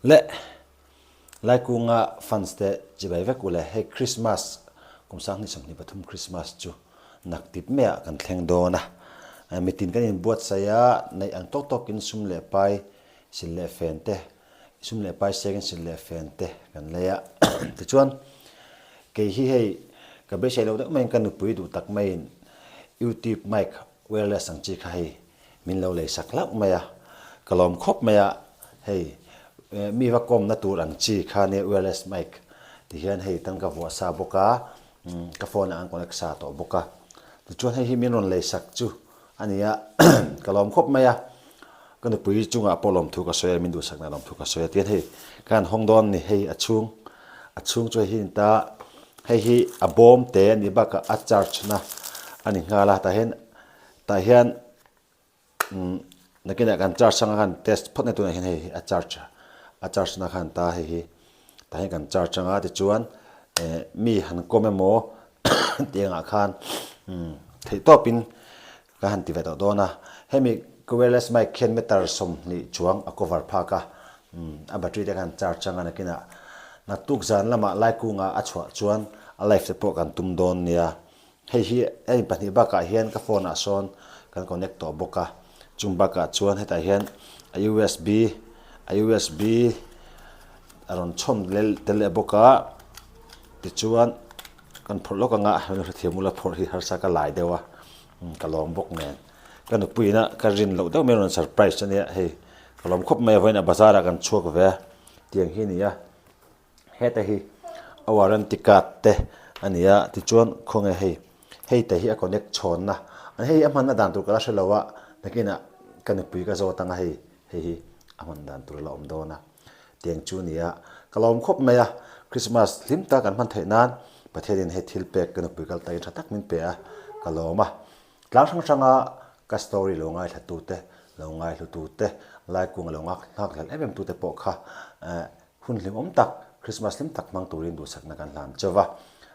Le Laikunga fans te chibai vek ule hei Christmas kum 2023 Christmas chu naktip mai ah kan thleng dawn a mitin kan in buatsaih a neih ang tawk tawk in sum leh pai sil leh fen te sum leh pai seng in sil leh fen te kan lei a tichuan kei hi hei ka beisei loh deuh maiin ka nupui duh tak maiin youtube mic wireless ang chi kha hei Min lo lei sak hlauh mai a, ka lawm khawp mai a, hei mi va kawmna tur ang chi kha nia wireless mic ti hian hei tan ka vuah sa bawk a, ka phone ah an connect sa tawh bawk a, tichuan hei hi min rawn lei sak chu a ni a, ka lawm khawp mai a, ka nupui chungah pawh lawmthu ka sawi a, min duhsakna lawmthu ka sawi a, tihian hei ka han hawng dawn a ni, hei a chhung a chhung chu hei hi a ni ta, hei hi a bawm te a nih bakah a charge na a ni nghal a, tah hian Tah hian nakinah kan charge anga khan test phawt na tunah hian hei a charge a charge na khan ta hei hi tah hian kan charge anga tichuan eh mi han kawm emaw tih angah khan theih tawpin ka han ti ve tawh dawn a hemi wireless mic khian meter 20 chuang a cover phak a a battery te khan charge anga nakinah naktuk zan lamah lai kungah a chhuah chuan a live te pawh kan tum dawn nia. Hei hi hei pahnih bakah hian ka phone ah sawn kan connect tawh bawk a, chung bakah chuan hetah hian a usb a usb a rawn chhawm tel leh bawk a, tichuan kan phawrh lawk anga heng hrethiam ula phawrh hi harsa ka lai deuh a, ka lawm bawk nen ka nupuiin a ka rin loh deuh mai a rawn surprise ania hei ka lawm khawp mai a vawiin a bazar ah kan chhuak ve a tiang hi a ni a. Heta hi a warranty card te a ni a tichuan khawnge hei hei te hi a connect chhawnna hei a hmanna dan tur ka la hre lo a nakinah ka nupui ka zawt anga hei hei hi a hman dan tur a la awm dawn a tiang chu a ni a ka lawm khawp mai a Christmas hlim tak kan hman theih nan Pathianin hei thil pek ka nupui kal takin tha tak min pe a ka lawm a tlang hrang hranga ka story lo ngaithla tute lo ngaihlu tute laikunga lo nghak hlel em em tute pawh kha eh Hun hlimawm tak, Christmas hlim tak hmang turin duhsakna kan hlan chauh a.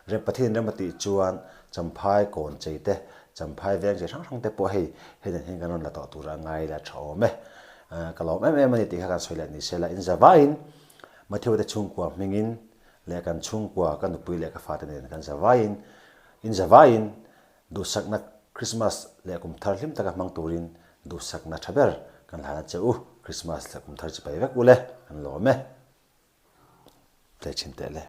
Rem Pathian rem a tih chuan Champhai kawn chei te, Champhai veng chei hrang hrang te pawh hei hei dan hian kan rawn la tawh tur a ngai la tha awm e. Ka lawm em em a ni tih kha kan sawi leh ni se la, in zavaiin Matthew te chhungkua hmingin leh kan chhungkua, ka nupui leh ka fate nen kan zavaiin, in zavaiin Duhsakna Christmas leh kum thar hlim taka hmang turin duhsakna tha ber kan hlan a che u. Christmas leh kum thar chipai vek ule, kan lawm e. Tlei chhin teh le.